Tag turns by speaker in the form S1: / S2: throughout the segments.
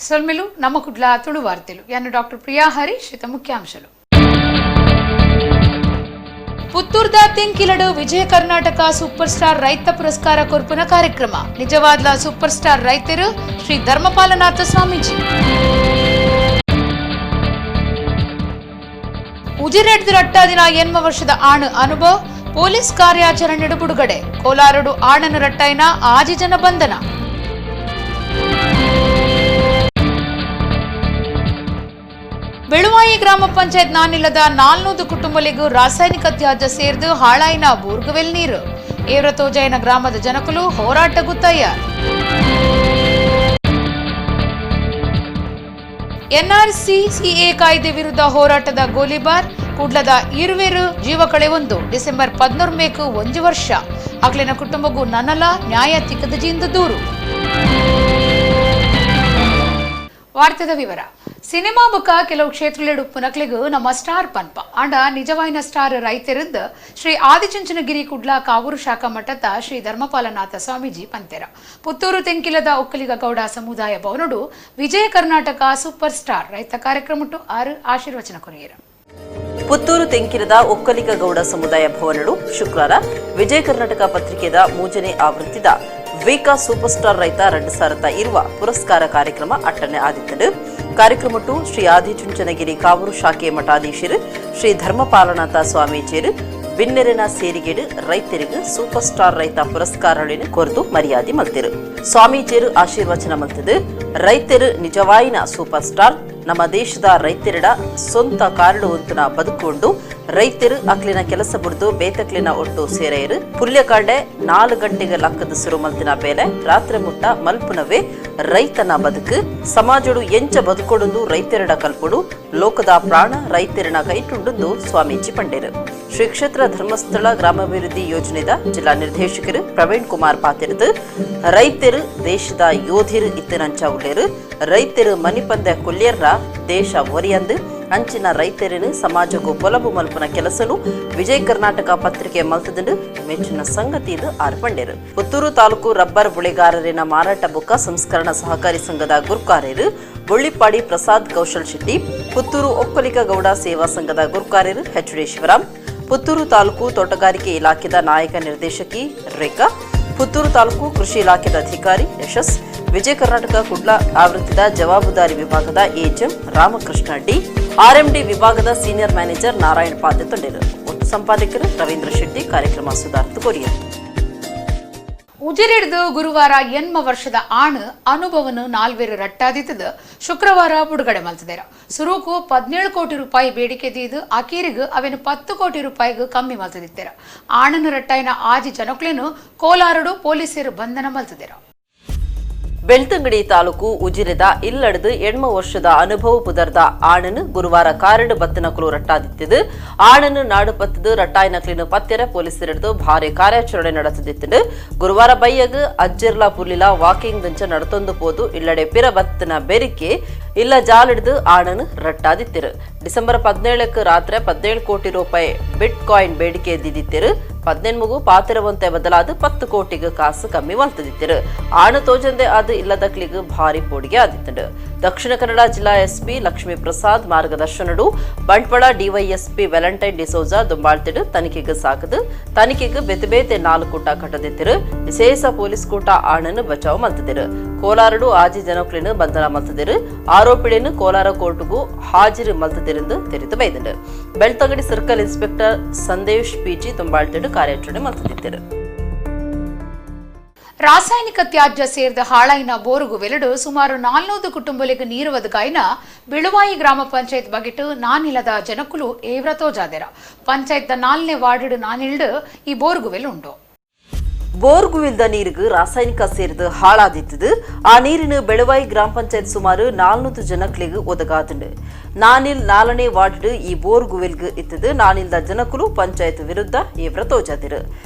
S1: ಸೊಲ್ಮೆಲು ನಮ್ಮ ಕುಡ್ಲ ತುಳು ವಾರ್ತೆಲು ಯಾನು ಡಾಕ್ಟರ್ ಪ್ರಿಯಾ ಹರೀಶ್ ಇತ ಮುಖ್ಯಾಂಶಲು. ಪುತ್ತೂರ್ದ ತೆಂಕಿಲಡು ವಿಜಯ ಕರ್ನಾಟಕ ಸೂಪರ್ ಸ್ಟಾರ್ ರೈತ ಪುರಸ್ಕಾರ ಕೊರ್ಪುನ ಕಾರ್ಯಕ್ರಮ. ನಿಜವಾದ್ಲ ಸೂಪರ್ ಸ್ಟಾರ್ ರೈತರು ಶ್ರೀ ಧರ್ಮಪಾಲನಾಥ ಸ್ವಾಮೀಜಿ. ಉಜಿರೆಡ್ದು ರಟ್ಟಾದಿನ ಎನ್ಮ ವರ್ಷದ ಆಣು ಅನುಭವ್ ಪೊಲೀಸ್ ಕಾರ್ಯಾಚರಣೆ ಬಿಡುಗಡೆ. ಕೋಲಾರಡು ಆಣನ ರಟ್ಟಾಯಿನ ಆಜಿ ಜನ ಬಂಧನ. ಬೆಳುವಾಯಿ ಗ್ರಾಮ ಪಂಚಾಯತ್ ನಾನಿಲ್ಲದ 400 ಕುಟುಂಬಗಳಿಗೂ ರಾಸಾಯನಿಕ ತ್ಯಾಜ್ಯ ಸೇರಿದು ಹಾಳಾಯಿನ ಬೋರ್ಗವೆಲ್ ನೀರು. ಏವ್ರತೋಜಾಯಿನ ಗ್ರಾಮದ ಜನಕಲು ಹೋರಾಟಕ್ಕೂ ತಯಾರು. ಎನ್ಆರ್ಸಿ ಸಿಎ ಕಾಯ್ದೆ ವಿರುದ್ಧ ಹೋರಾಟದ ಗೋಲಿಬಾರ್. ಕೂಡ್ಲದ ಇರುವೆರು ಜೀವ ಕಳೆ ಒಂದು ಡಿಸೆಂಬರ್ 14 1 ವರ್ಷ. ಅಕ್ಲಿನ ಕುಟುಂಬಕ್ಕೂ ನನ್ನಲ ನ್ಯಾಯ ತಿಕ್ಕದ ಜಿಂದ ದೂರು. ವಾರ್ತೆದ ವಿವರ. ಸಿನಿಮಾ ಬುಕ್ಕ ಕೆಲವು ಕ್ಷೇತ್ರಗಳಿಡು ಪುನಕ್ಲಿಗೂ ನಮ್ಮ ಸ್ಟಾರ್ ಪನ್ಪ ಆಂಡ ನಿಜವಾಯಿನ ಸ್ಟಾರ್ ರೈತರಿಂದ ಶ್ರೀ ಆದಿಚುಂಚನಗಿರಿ ಕುಡ್ಲ ಕಾವೂರು ಶಾಖಾ ಮಠದ ಶ್ರೀ ಧರ್ಮಪಾಲನಾಥ ಸ್ವಾಮೀಜಿ ಪಂತೆರ. ಪುತ್ತೂರು ತೆಂಕಿಲದ ಒಕ್ಕಲಿಗ ಗೌಡ ಸಮುದಾಯ ಭವನಡು ವಿಜಯ ಕರ್ನಾಟಕ ಸೂಪರ್ ಸ್ಟಾರ್ ರೈತ ಕಾರ್ಯಕ್ರಮಟ್ಟು 6 ಆಶೀರ್ವಚನ ಕೊರಿಯರು.
S2: ಪುತ್ತೂರು ತೆಂಕಿಲದ ಒಕ್ಕಲಿಗ ಗೌಡ ಸಮುದಾಯ ಭವನಡು ಶುಕ್ರವಾರ ವಿಜಯ ಕರ್ನಾಟಕ ಪತ್ರಿಕೆದ 3ನೇ ಆವೃತ್ತಿದ ವೇಕಾ ಸೂಪರ್ ಸ್ಟಾರ್ ರೈತ 2020 ಪುರಸ್ಕಾರ ಕಾರ್ಯಕ್ರಮ ಅಟ್ಟನೆ ಆದಿತ್ತದು. ಕಾರ್ಯಕ್ರಮಟ್ಟು ಶ್ರೀ ಆದಿಚುಂಚನಗಿರಿ ಕಾವೂರು ಶಾಖೆ ಮಠಾಧೀಶರು ಶ್ರೀ ಧರ್ಮಪಾಲನಾಥ ಸ್ವಾಮೀಜಿಯರು ಬಿನ್ನೆರೆನ ಸೇರಿಗೆಡು ರೈತರಿಗೆ ಸೂಪರ್ ಸ್ಟಾರ್ ರೈತ ಪುರಸ್ಕಾರಗಳನ್ನು ಕೊರದು ಮರ್ಯಾದೆ ಮಲ್ತಿರು. ಸ್ವಾಮೀಜಿಯರು ಆಶೀರ್ವಚನ ಮಲ್ತದು ರೈತರು ನಿಜವಾಯಿನ ಸೂಪರ್ ಸ್ಟಾರ್, ನಮ್ಮ ದೇಶದ ರೈತರಿಡ ಸ್ವಂತ ಕಾರಡು ಒಂತನ ಬದುಕೊಂಡು ರೈತರು ಅಕ್ಲಿನ ಕೆಲಸ ಬುಡ್ದು ಬೇತಕ್ಲಿನ ಒಟ್ಟು ಸೇರೆಯರು. ಪುಲ್ಯಕಾಂಡೆ 4 ಗಂಟೆಗೆ ಲಕ್ಕದ ಸುರು ಮಲ್ತಿನ ಬೇಲೆ ರಾತ್ರಿ ಮುಟ್ಟ ಮಲ್ಪುನವೇ ರೈತನ ಬದುಕು. ಸಮಾಜಡು ಎಂಚ ಬದುಕೊಡುಂದು ರೈತರಿಡ ಕಲ್ಪುಡು, ಲೋಕದ ಪ್ರಾಣ ರೈತರಿನ ಕೈಟುಂಡುಂದು ಸ್ವಾಮೀಜಿ ಪಂಡೇರು. ಶ್ರೀ ಕ್ಷೇತ್ರ ಧರ್ಮಸ್ಥಳ ಗ್ರಾಮಾಭಿವೃದ್ಧಿ ಯೋಜನೆದ ಜಿಲ್ಲಾ ನಿರ್ದೇಶಕರು ಪ್ರವೀಣ್ ಕುಮಾರ್ ಪಾತಿರದು ರೈತರು ದೇಶದ ಯೋಧಿರು ಇತ್ತನಂಚ ಉಳ್ಳೇರು, ರೈತರು ಮನಿಪಂದ ಕೊಲ್ಯರ್ರ ದೇಶ ಒರಿಯಂದು ಅಂಚಿನ ರೈತರನ್ನು ಸಮಾಜಕ್ಕೂ ಪೊಲಬು ಮಲ್ಪನ ಕೆಲಸನು ವಿಜಯ ಕರ್ನಾಟಕ ಪತ್ರಿಕೆ ಮಲ್ತದಂಡು ಮೆಚ್ಚಿನ ಸಂಗತಿ ಇದು ಆರ್ ಪಂಡೇರು. ಪುತ್ತೂರು ತಾಲೂಕು ರಬ್ಬರ್ ಬುಳೆಗಾರರಿನ ಮಾರಾಟ ಬುಕ್ಕ ಸಂಸ್ಕರಣಾ ಸಹಕಾರಿ ಸಂಘದ ಗುರ್ಕಾರ್ಯರು ಬೊಳ್ಳಿಪಾಡಿ ಪ್ರಸಾದ್ ಕೌಶಲ್ ಶೆಟ್ಟಿ, ಪುತ್ತೂರು ಒಕ್ಕಲಿಗ ಗೌಡ ಸೇವಾ ಸಂಘದ ಗುರ್ಕಾರ್ಯರು ಎಚ್ ಡಿ ಶಿವರಾಮ್, ಪುತ್ತೂರು ತಾಲೂಕು ತೋಟಗಾರಿಕೆ ಇಲಾಖೆದ ನಾಯಕ ನಿರ್ದೇಶಕಿ ರೇಖಾ, ಪುತ್ತೂರು ತಾಲೂಕು ಕೃಷಿ ಇಲಾಖೆದ ಅಧಿಕಾರಿ ಯಶಸ್, ವಿಜಯ ಕರ್ನಾಟಕ ಕುಡ್ಲ ಆವೃತ್ತಿದ ಜವಾಬ್ದಾರಿ ವಿಭಾಗದ ಎಎಚ್ಎಂ ರಾಮಕೃಷ್ಣ ಡಿ, ಆರ್ಎಂಡಿ ವಿಭಾಗದ ಸೀನಿಯರ್ ಮ್ಯಾನೇಜರ್ ನಾರಾಯಣ್ ಪಾತೆ ತೊಂಡೇರು. ಒಟ್ಟು ಸಂಪಾದಕರು ರವೀಂದ್ರ ಶೆಟ್ಟಿ ಕಾರ್ಯಕ್ರಮ ಸುಧಾರ್ಥ ಕೊರಿಯರು.
S1: ಉಜಿರಿಡ್ದು ಗುರುವಾರ 8 ವರ್ಷದ ಆಣು ಅನುಭವನು 4 ರಟ್ಟಾದಿತ್ತದ ಶುಕ್ರವಾರ ಬಿಡುಗಡೆ ಮಲ್ತಿದ್ದಾರೆ. ಸುರುಕು 17 ಕೋಟಿ ರೂಪಾಯಿ ಬೇಡಿಕೆ ದೀದು ಅಕೀರಿಗು ಅವೇನು 10 ಕೋಟಿ ರೂಪಾಯಿಗೂ ಕಮ್ಮಿ ಮಲ್ತದಿತ್ತರ. ಆಣನು ರಟ್ಟಾಯಿನ ಆಜಿ ಜನಕ್ಲೇನು ಕೋಲಾರಡು ಪೊಲೀಸರು ಬಂಧನ ಮಲ್ತಿದ್ದಾರೆ.
S2: ಬೆಳ್ತಂಗಡಿ ತಾಲೂಕು ಉಜಿರೆದ ಇಲ್ಲಡದು 8 ವರ್ಷದ ಅನುಭವ ಪುದರ್ದ ಆಣನು ಗುರುವಾರ ಕಾರಡು ಬತ್ತನಕಲು ರಟ್ಟಾದಿತ್ತದು. ಆಣನು ನಾಡು ಪತ್ತದು ರಟ್ಟಾಯಿನಕ್ಲಿನ ಪತ್ತೆರ ಪೊಲೀಸರಿಡ್ದು ಭಾರಿ ಕಾರ್ಯಾಚರಣೆ ನಡೆಸದಿತ್ತದು. ಗುರುವಾರ ಬೈಯಗ್ ಅಜ್ಜಿರ್ಲಾ ಪುರ್ಲಿಲ ವಾಕಿಂಗ್ ದಂಚ ನಡತೊಂದು ಪೋದು ಇಲ್ಲಡೆ ಪಿರ ಬತ್ತನ ಬೆರಿಕೆ ಇಲ್ಲ ಜಾಲಿಡ್ದು ಆಣನು ರಟ್ಟಾದಿತ್ತಿರು. ಡಿಸೆಂಬರ್ 17ಕ್ಕೆ ರಾತ್ರಿ 17 ಕೋಟಿ ರೂಪಾಯಿ ಬಿಟ್ ಕಾಯಿನ್ ಬೇಡಿಕೆ ದಿದ್ದಿತ್ತಿರು. 18 ಮಗು ಪಾತಿರವಂತೆ ಬದಲಾದ 10 ಕೋಟಿಗೆ ಕಾಸು ಕಮ್ಮಿ ಮಲ್ತದಿತ್ತಿರು. ಆಣು ತೋಜಂದೆ ಅದು ಇಲ್ಲದಕ್ಲಿಗೆ ಭಾರಿ ಪೋಡಿಗೆ ಆದಿತ್ತಂಡು. ದಕ್ಷಿಣ ಕನ್ನಡ ಜಿಲ್ಲಾ SP Lakshmi Prasad ಮಾರ್ಗದರ್ಶನಡು Bantwal DYSP Valentine D'Souza ದುಂಬಾಳ್ತಿಡು ತನಿಖೆಗೆ ಸಾಕದು ತನಿಖೆಗೆ ಬೇತೆ ಬೇತೆ 4 ಕೂಟ ಕಟ್ಟದಿತ್ತಿರು. ವಿಶೇಷ ಪೊಲೀಸ್ ಕೂಟ ಆಣನ್ನು ಬಚಾವ್ ಮಲ್ತದಿರು. ಕೋಲಾರಡು ಆಜಿ ಜನಕ್ಲಿನ ಬಂಧನ ಮಲ್ತದಿರು. ಆರೋಪಿಳಿನ ಕೋಲಾರ ಕೋರ್ಟ್ಗೂ ಹಾಜಿರು ಮಲ್ತದಿರೆಂದು ತೆರೆದು ಬೈದಂಡು. Belthangady circle inspector Sandesh P G ದುಂಬಾಳ್ತಿಡು ಕಾರ್ಯಾಚರಣೆ ಮಲ್ತದಿದ್ದರು.
S1: ರಾಸಾಯನಿಕ ತ್ಯಾಜ್ಯ ಸೇರಿದ ಹಾಳಾಯಿನ ಬೋರುಗು ವೆಲಡು ಸುಮಾರು 400 ಕುಟುಂಬಗಳಿಗೆ ನೀರು ಒದಗಾಯಿನ ಬೆಳುವಾಯಿ ಗ್ರಾಮ ಪಂಚಾಯತ್ ಬಗೆಟು ನಾನಿಲ್ಲದ ಜನಕುಲು ಏವ್ರ ತೋಜಾದೆರ. ಪಂಚಾಯತ್ 4ನೇ ವಾರ್ಡ್ ನಾನಿಲ್ಡು ಈ ಬೋರ್ಗುವೆಲ್ ಉಂಡು.
S2: ಬೋರ್ಗುವಿಲ್ದ ನೀರಿಗೆ ರಾಸಾಯನಿಕ ಸೇರಿದು ಹಾಳಾದಿತ್ತದು. ಆ ನೀರಿನ ಬೆಳವಾಯಿ ಗ್ರಾಮ ಪಂಚಾಯತ್ ಸುಮಾರು 400 ಜನಕ್ಲಿಗೆ ಒದಗಾದುಂಡು. ನಾನಿಲ್ 4ನೇ ವಾರ್ಡ್ ಈ ಬೋರ್ಗುವೆಲ್ಗ್ ಇತ್ತದು. ನಾನಿಲ್ದ ಜನಕುಲು ಪಂಚಾಯತ್ ವಿರುದ್ಧ ಏವ್ರ ತೋಜಾದಿರು.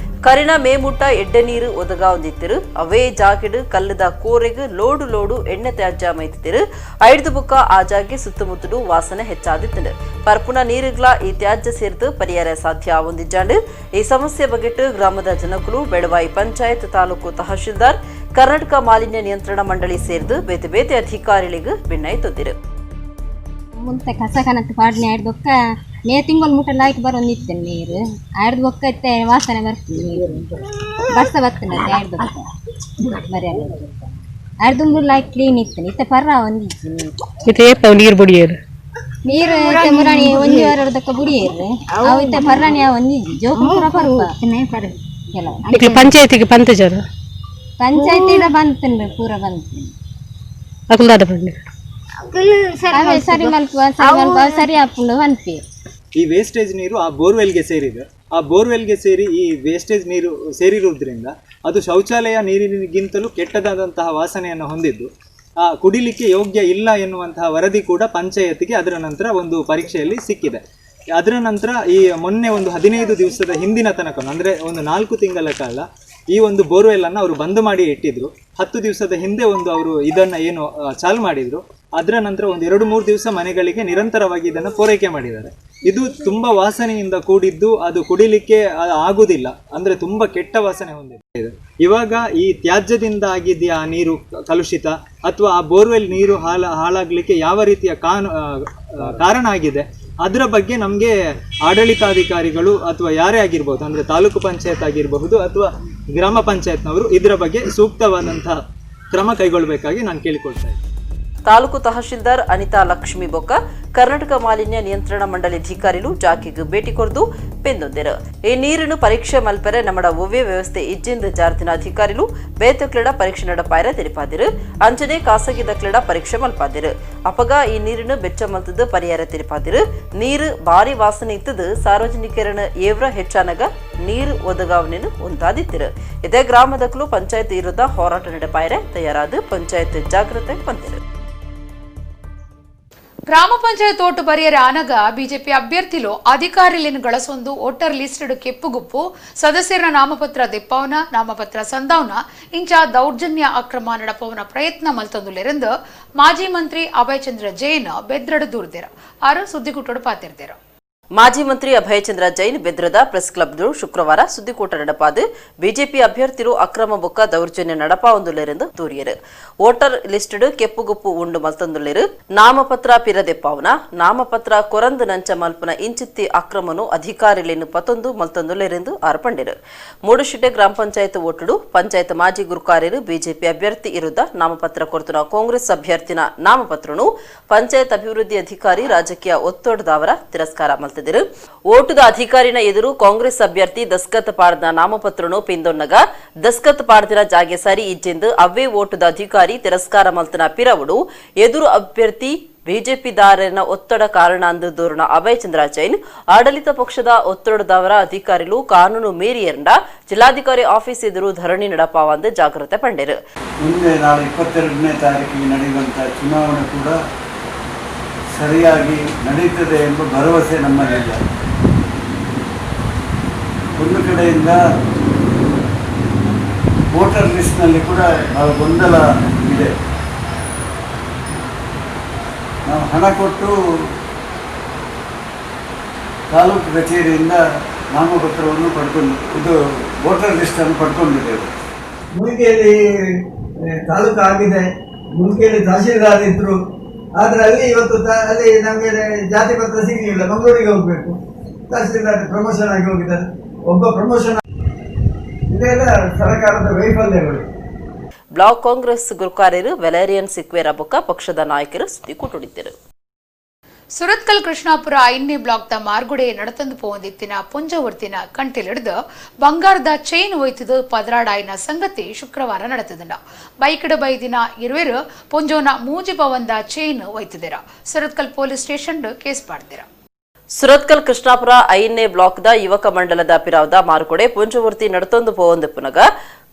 S2: ಕರಿನ ಮೇಮುಟ್ಟ ಎಡ್ಡೆ ನೀರು ಒದಗಾವಂದಿತ್ತಿರು. ಅವೇ ಜಾಗೆಡು ಕಲ್ಲದ ಕೋರೆಗ್ ಲೋಡು ಲೋಡು ಎಣ್ಣೆ ತ್ಯಾಜ್ಯ ಮೈತಿರು. ಐದು ಬುಕ್ಕ ಆ ಜಾಗೆ ಸುತ್ತಮುತ್ತಲು ವಾಸನೆ ಹೆಚ್ಚಾದಿತ್ತಂಡು. ಪರ್ಪುನ ನೀರುಗ್ಲ ಈ ತ್ಯಾಜ್ಯ ಸೇರಿದು ಪರಿಹಾರ ಸಾಧ್ಯ ಆವೊಂದಿಜ್ಜಾಂಡು. ಈ ಸಮಸ್ಯೆ ಬಗೆಟ್ ಗ್ರಾಮದ ಜನಕುಲು ಬೆಳವಾಯಿ ಪಂಚಾಯತ್ ತಾಲೂಕು ತಹಶೀಲ್ದಾರ್ Karnataka ಮಾಲಿನ್ಯ ನಿಯಂತ್ರಣ ಮಂಡಳಿ ಸೇರ್ದು ಬೇತೆ ಬೇತೆ ಅಧಿಕಾರಿಗಳಿಗೆ ಬಿನ್ನೈತೊಂದಿರು.
S3: ಮುಂತೆ ಕಸ ಕನತ್ ಪಾಡ್ನೆ ಆಯ್ದು ಬೊಕ್ಕ ಮೇ ತಿಂಗಳು ಮುಟ್ಟ ಲಾಯ್ಕ್ ಬರೋದು ನಿತ್ತೇನೆ ನೀರು ಆಯ್ದು ಬೊಕ್ಕ ಇತ್ತೆ ವಾಸನೆ ಬರ್ತದೆ ನೀರು ಬರ್ಸ ಬರ್ತದೆ ಆಯ್ದು ಬೊಕ್ಕ ಬರೆಯಲ್ಲ ಆಯ್ದು ಲಾಯ್ಕ್ ಕ್ಲೀನ್ ಇತ್ತೇನೆ ಇತ್ತೆ ಪರ್ರ ಒಂದಿಜ್ಜಿ ನೀರು.
S4: ಇತ್ತೆ ಏಪ ನೀರು ಬುಡಿಯರು?
S3: ನೀರು ಇತ್ತೆ ಮುರಾಣಿ ಒಂಜಿ ವಾರದಕ್ಕ ಬುಡಿಯರು ಅವು ಇತ್ತೆ ಪರ್ರಾಣಿ ಅವು ಒಂದಿಜ್ಜಿ ಜೋಕು ಪೂರ ಪರ್ಪ ಕೆಲವು.
S4: ನಿಕ್ಲು ಪಂಚಾಯತಿಗೆ ಪಂತಜಾರ?
S3: ಪಂಚಾಯತಿಡ ಬಂತೇನೆ, ಪೂರ ಬಂತೇನೆ.
S4: ಅಕುಲ್ದಾದ ಪಂಡ?
S3: ಅವೇ ಸರಿ ಮಲ್ಪ ಸರಿ ಮಲ್ಪ ಸರಿ ಆಪುಂಡು ಪನ್ಪಿ.
S5: ಈ ವೇಸ್ಟೇಜ್ ನೀರು ಆ ಬೋರ್ವೆಲ್ಗೆ ಸೇರಿದೆ. ಆ ಬೋರ್ವೆಲ್ಗೆ ಸೇರಿ ಈ ವೇಸ್ಟೇಜ್ ನೀರು ಸೇರಿರುವುದರಿಂದ ಅದು ಶೌಚಾಲಯ ನೀರಿಗಿಂತಲೂ ಕೆಟ್ಟದಾದಂತಹ ವಾಸನೆಯನ್ನು ಹೊಂದಿದ್ದು ಆ ಕುಡಿಲಿಕ್ಕೆ ಯೋಗ್ಯ ಇಲ್ಲ ಎನ್ನುವಂತಹ ವರದಿ ಕೂಡ ಪಂಚಾಯತಿಗೆ ಅದರ ನಂತರ ಒಂದು ಪರೀಕ್ಷೆಯಲ್ಲಿ ಸಿಕ್ಕಿದೆ. ಅದರ ನಂತರ ಈ ಮೊನ್ನೆ ಒಂದು 15 ದಿವಸದ ಹಿಂದಿನ ತನಕ, ಅಂದರೆ ಒಂದು 4 ತಿಂಗಳ ಕಾಲ ಈ ಒಂದು ಬೋರ್ವೆಲ್ಲನ್ನು ಅವರು ಬಂದ್ ಮಾಡಿ ಇಟ್ಟಿದ್ರು. 10 ದಿವಸದ ಹಿಂದೆ ಒಂದು ಅವರು ಇದನ್ನು ಏನು ಚಾಲು ಮಾಡಿದರು. ಅದರ ನಂತರ ಒಂದು 2-3 ದಿವಸ ಮನೆಗಳಿಗೆ ನಿರಂತರವಾಗಿ ಇದನ್ನು ಪೂರೈಕೆ ಮಾಡಿದ್ದಾರೆ. ಇದು ತುಂಬ ವಾಸನೆಯಿಂದ ಕೂಡಿದ್ದು, ಅದು ಕುಡಿಲಿಕ್ಕೆ ಆಗುವುದಿಲ್ಲ, ಅಂದರೆ ತುಂಬ ಕೆಟ್ಟ ವಾಸನೆ ಹೊಂದಿದೆ. ಇವಾಗ ಈ ತ್ಯಾಜ್ಯದಿಂದ ಆಗಿದೆಯಾ ಆ ನೀರು ಕಲುಷಿತ, ಅಥವಾ ಆ ಬೋರ್ವೆಲ್ ನೀರು ಹಾಳಾಗಲಿಕ್ಕೆ ಯಾವ ರೀತಿಯ ಕಾರಣ ಆಗಿದೆ, ಅದರ ಬಗ್ಗೆ ನಮಗೆ ಆಡಳಿತಾಧಿಕಾರಿಗಳು ಅಥವಾ ಯಾರೇ ಆಗಿರ್ಬೋದು, ಅಂದರೆ ತಾಲೂಕು ಪಂಚಾಯತ್ ಆಗಿರಬಹುದು ಅಥವಾ ಗ್ರಾಮ ಪಂಚಾಯತ್ನವರು ಇದರ ಬಗ್ಗೆ ಸೂಕ್ತವಾದಂತಹ ಕ್ರಮ ಕೈಗೊಳ್ಳಬೇಕಾಗಿ ನಾನು ಕೇಳಿಕೊಳ್ತಾ ಇದ್ದೀನಿ.
S2: ತಾಲೂಕು ತಹಶೀಲ್ದಾರ್ ಅನಿತಾ ಲಕ್ಷ್ಮಿ ಬೊಕ್ಕ ಕರ್ನಾಟಕ ಮಾಲಿನ್ಯ ನಿಯಂತ್ರಣ ಮಂಡಳಿ ಅಧಿಕಾರಿಲು ಜಾಕಿಗೆ ಭೇಟಿ ಕೊರದು ಪೆಂದೊಂದಿರು. ಈ ನೀರನ್ನು ಪರೀಕ್ಷೆ ಮಲ್ಪೆರೆ ನಮ್ಮಡ ಒವ್ವೇ ವ್ಯವಸ್ಥೆ ಇಜ್ಜಿಂದ ಜಾರ್ತಿನ ಅಧಿಕಾರಿಲು ಬೇತಕ್ಲೆಡ ಪರೀಕ್ಷೆ ನಡಪಾಯರ ತೆರಿಪಾದಿರು. ಅಂಚನೆ ಖಾಸಗಿ ದಕ್ಲೆಡ ಪರೀಕ್ಷೆ ಮಲ್ಪಾದಿರು. ಅಪಗ ಈ ನೀರನ್ನು ಬೆಚ್ಚ ಮಲ್ತದ್ದು ಪರಿಹಾರ ತೆರಿಪಾದಿರು. ನೀರು ಭಾರಿ ವಾಸನೆ ಇತ್ತದು ಸಾರ್ವಜನಿಕರನ್ನು ಏವ್ರ ಹೆಚ್ಚಾನಗ ನೀರು ಒದಗಾವಣೆಯನ್ನು ಉಂಟಾದಿತ್ತಿರು. ಇದೇ ಗ್ರಾಮದಕ್ಲು ಪಂಚಾಯತ್ ವಿರುದ್ಧ ಹೋರಾಟ ನಡಪಾಯರೆ ತಯಾರಾದ ಪಂಚಾಯತ್ ಜಾಗೃತೆ ಬಂದಿರು.
S1: ಗ್ರಾಮ ಪಂಚಾಯತ್ ಓಟು ಬರಿಯರ ಆನಗ ಬಿಜೆಪಿ ಅಭ್ಯರ್ಥಿಲು ಅಧಿಕಾರಿಲಿನ ಗಳಸೊಂದು ವೋಟರ್ ಲಿಸ್ಟ್ ಕೆಪ್ಪುಗುಪ್ಪು ಸದಸ್ಯರ ನಾಮಪತ್ರ ದೆಪ್ಪವನ ನಾಮಪತ್ರ ಸಂದಾವನ ಇಂಚ ದೌರ್ಜನ್ಯ ಅಕ್ರಮ ನಡಪವನ ಪ್ರಯತ್ನ ಮಲ್ತೊಂದುಲೆರೆಂದು ಮಾಜಿ ಮಂತ್ರಿ ಅಭಯಚಂದ್ರ ಜೈನ್ ಬೆದ್ರಡು ದೂರ್ದಿರ ಆರು ಸುದ್ದಿಗುಟ್ಟೋಡು ಪಾತಿರ್ದಿರ.
S2: ಮಾಜಿ ಮಂತ್ರಿ ಅಭಯಚಂದ್ರ ಜೈನ್ ಬೆದ್ರದ ಪ್ರೆಸ್ ಕ್ಲಬ್ ಶುಕ್ರವಾರ ಸುದ್ದಿಕೂಟ நடப்பாது ಬಿಜೆಪಿ ಅಭ್ಯರ್ಥಿರು ಅಕ್ರಮ ಬೊಕ್ಕ ದೌರ್ಜನ್ಯ நடப்பாವೊಂದುಲ್ಲೆರೆಂದು ದೂರಿಯರು. ವೋಟರ್ ಲಿಸ್ಟ್ ಕೆಪ್ಪುಗುಪ್ಪು ಉಂಡು ಮಲ್ತೊಂದುಲ್ಲೆರು. ನಾಮಪತ್ರ ಪಿರದೆಪ್ಪಾವನ ನಾಮಪತ್ರ ಕೊರಂದು ನಂಚ ಮಲ್ಪನ ಇಂಚಿತ್ತಿ ಅಕ್ರಮನು ಅಧಿಕಾರಿಲೇನು ಪತೊಂದು ಮಲ್ತೊಂದುಲ್ಲೆರೆಂದು ಆರ್ಪಂಡಿರು. ಮೂಡುಶಿಡ್ಡೆ ಗ್ರಾಮ ಪಂಚಾಯತ್ ಓಟುಡು ಪಂಚಾಯತ್ ಮಾಜಿ ಗುರುಕಾರ್ಯರು ಬಿಜೆಪಿ ಅಭ್ಯರ್ಥಿ ವಿರುದ್ಧ ನಾಮಪತ್ರ ಕೊರತುನ ಕಾಂಗ್ರೆಸ್ ಅಭ್ಯರ್ಥಿನ ನಾಮಪತ್ರನು ಪಂಚಾಯತ್ ಅಭಿವೃದ್ಧಿ ಅಧಿಕಾರಿ ರಾಜಕೀಯ ಒತ್ತಡದವರ ತಿರಸ್ಕಾರ ಮಲ್ತಿದೆ. ಓಟುದ ಅಧಿಕಾರಿನ ಎದುರು ಕಾಂಗ್ರೆಸ್ ಅಭ್ಯರ್ಥಿ ದಸ್ಕತ್ ಪಾಡ್ದ ನಾಮಪತ್ರನು ಪಿಂದೊನ್ನಗ ದಸ್ಕತ್ ಪಾಡ್ದಿನ ಜಾಗೆ ಸರಿ ಇಜ್ಜೆಂದು ಅವ್ವೇ ಓಟುದ ಅಧಿಕಾರಿ ತಿರಸ್ಕಾರ ಮಲ್ತನ ಪಿರವುಡು ಎದುರು ಅಭ್ಯರ್ಥಿ ಬಿಜೆಪಿ ದಾರನ ಒತ್ತಡ ಕಾರಣ ಅಂದು ದೂರಿನ ಅಭಯಚಂದ್ರ ಜೈನ್ ಆಡಳಿತ ಪಕ್ಷದ ಒತ್ತಡದವರ ಅಧಿಕಾರಿಗಳು ಕಾನೂನು ಮೀರಿಯರಂಡ ಜಿಲ್ಲಾಧಿಕಾರಿ ಆಫೀಸ್ ಎದುರು ಧರಣಿ ನಡಪಾವಂದು ಜಾಗೃತೆ ಪಂಡಿರು.
S6: ಮುಂದೆ ನಾಳೆ 22ನೇ ತಾರೀಕಿಗೆ ನಡೆಯುವಂತಹ ಚುನಾವಣೆ ಕೂಡ ಸರಿಯಾಗಿ ನಡೆಯುತ್ತದೆ ಎಂಬ ಭರವಸೆ ನಮ್ಮಲ್ಲಿಲ್ಲ. ಒಂದು ಕಡೆಯಿಂದ ವೋಟರ್ ಲಿಸ್ಟ್ನಲ್ಲಿ ಕೂಡ ಬಹಳ ಗೊಂದಲ ಇದೆ. ನಾವು ಹಣ ಕೊಟ್ಟು ತಾಲೂಕು ಕಚೇರಿಯಿಂದ ನಾಮಪತ್ರವನ್ನು ಪಡ್ಕೊಂಡು ಇದು ವೋಟರ್ ಲಿಸ್ಟನ್ನು ಪಡ್ಕೊಂಡಿದ್ದೇವೆ.
S7: ಮುಲ್ಕಿಯಲ್ಲಿ ತಾಲೂಕು ಆಗಿದೆ, ಮುಲ್ಕಿಯಲ್ಲಿ ತಹಶೀಲ್ದಾರ್ ಇದ್ದರು. ಆದರೆ ಅಲ್ಲಿ ಇವತ್ತು ಅಲ್ಲಿ ನಮಗೆ ಜಾತಿ ಪತ್ರ ಸಿಗಲಿಲ್ಲ, ಮಂಗಳೂರಿಗೆ ಹೋಗಬೇಕು. ತಹಶೀಲ್ದಾರ್ ಪ್ರಮೋಷನ್ ಆಗಿ ಹೋಗಿದ್ದಾರೆ, ಒಬ್ಬ ಪ್ರಮೋಷನ್. ಇದೆಲ್ಲ ಸರ್ಕಾರದ ವೈಫಲ್ಯಗಳು.
S2: ಬ್ಲಾಕ್ ಕಾಂಗ್ರೆಸ್ ಗುರುಕಾರ್ಯರು ವೆಲೇರಿಯನ್ ಸಿಕ್ವೇರ ಬೊಕ್ಕ ಪಕ್ಷದ ನಾಯಕರು ಸುದ್ದಿ ಕೂಟುಡಿದ್ದರು.
S1: ಸುರತ್ಕಲ್ ಕೃಷ್ಣಾಪುರ 5ನೇ ಬ್ಲಾಕ್ದ ಮಾರ್ಗುಡೆ ನಡತಂದು ಪೋಂದಿತ್ತಿನ ಪುಂಜವರ್ತಿನ ಕಂಟಿಲಿಡಿದು ಬಂಗಾರದ ಚೈನ್ ಒಯ್ತದು ಪದರಾಡಾಯಿನ ಸಂಗತಿ ಶುಕ್ರವಾರ ನಡೆತದಂಡ. ಬೈಕಿಡ ಬೈದಿನ ಇರುವೆರು ಪುಂಜೋನ ಮೂಜಿ ಪವಂದ ಚೈನ್ ಒಯ್ತದಿರ. ಸುರತ್ಕಲ್ police station case ಮಾಡ್ದಿರ.
S2: ಸುರತ್ಕಲ್ ಕೃಷ್ಣಾಪುರ 5ನೇ ಬ್ಲಾಕ್ದ ಯುವಕ ಮಂಡಲದ ಪಿರಾವ್ದ ಮಾರುಕೊಡೆ ಪುಂಜವರ್ತಿ ನಡತೊಂದು ಪೋವಂದು ಪುನಗ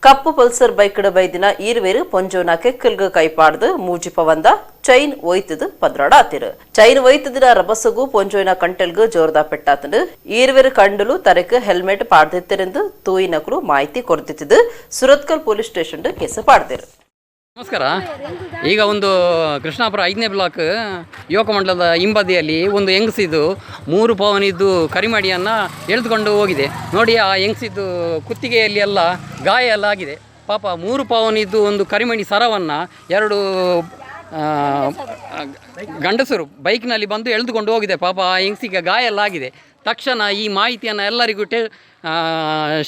S2: ಕಪ್ಪು ಪಲ್ಸರ್ ಬೈಕ್ಡ ಬೈದಿನ ಈರ್ವೇರು ಪೊಂಜೋನ ಕೆಕ್ಕಲ್ಗ ಕೈಪಾಡ್ದು ಮೂಜಿ ಪವಂದ ಚೈನ್ ಒಯ್ತದು ಪದ್ರಾಡ ಆತಿರು. ಚೈನ್ ಒಯ್ತದಿನ ರಬಸಗು ಪೊಂಜೋನ ಕಂಟೆಲ್ಗು ಜೋರ್ದ ಪೆಟ್ಟಾತಂಡು. ಈರ್ವೇರು ಕಂಡಲು ತರಕ್ ಹೆಲ್ಮೆಟ್ ಪಾಡ್ದಿತ್ತಿರೆಂದು ತೂಯಿನಕರು ಮಾಹಿತಿ ಕೊಡ್ತಿದ್ದು ಸುರತ್ಕಲ್ police station case ಪಾಡ್ದಿರು.
S8: ನಮಸ್ಕಾರ. ಈಗ ಒಂದು ಕೃಷ್ಣಾಪುರ 5ನೇ ಬ್ಲಾಕ್ ಯುವಕ ಮಂಡಲದ ಹಿಂಬದಿಯಲ್ಲಿ ಒಂದು ಹೆಂಗಸಿದ್ದು 3 ಪವನಿದ್ದು ಕರಿಮಡಿಯನ್ನು ಎಳೆದುಕೊಂಡು ಹೋಗಿದೆ. ನೋಡಿ, ಆ ಹೆಂಗಸಿದ್ದು ಕುತ್ತಿಗೆಯಲ್ಲಿ ಎಲ್ಲ ಗಾಯ ಎಲ್ಲ ಆಗಿದೆ. ಪಾಪ 3 ಪವನಿದ್ದು ಒಂದು ಕರಿಮಣಿ ಸರವನ್ನು 2 ಗಂಡಸರು ಬೈಕ್ನಲ್ಲಿ ಬಂದು ಎಳೆದುಕೊಂಡು ಹೋಗಿದೆ. ಪಾಪ ಆ ಹೆಂಗಸಿಗೆ ಗಾಯ ಎಲ್ಲ ಆಗಿದೆ. ತಕ್ಷಣ ಈ ಮಾಹಿತಿಯನ್ನು ಎಲ್ಲರಿಗೂ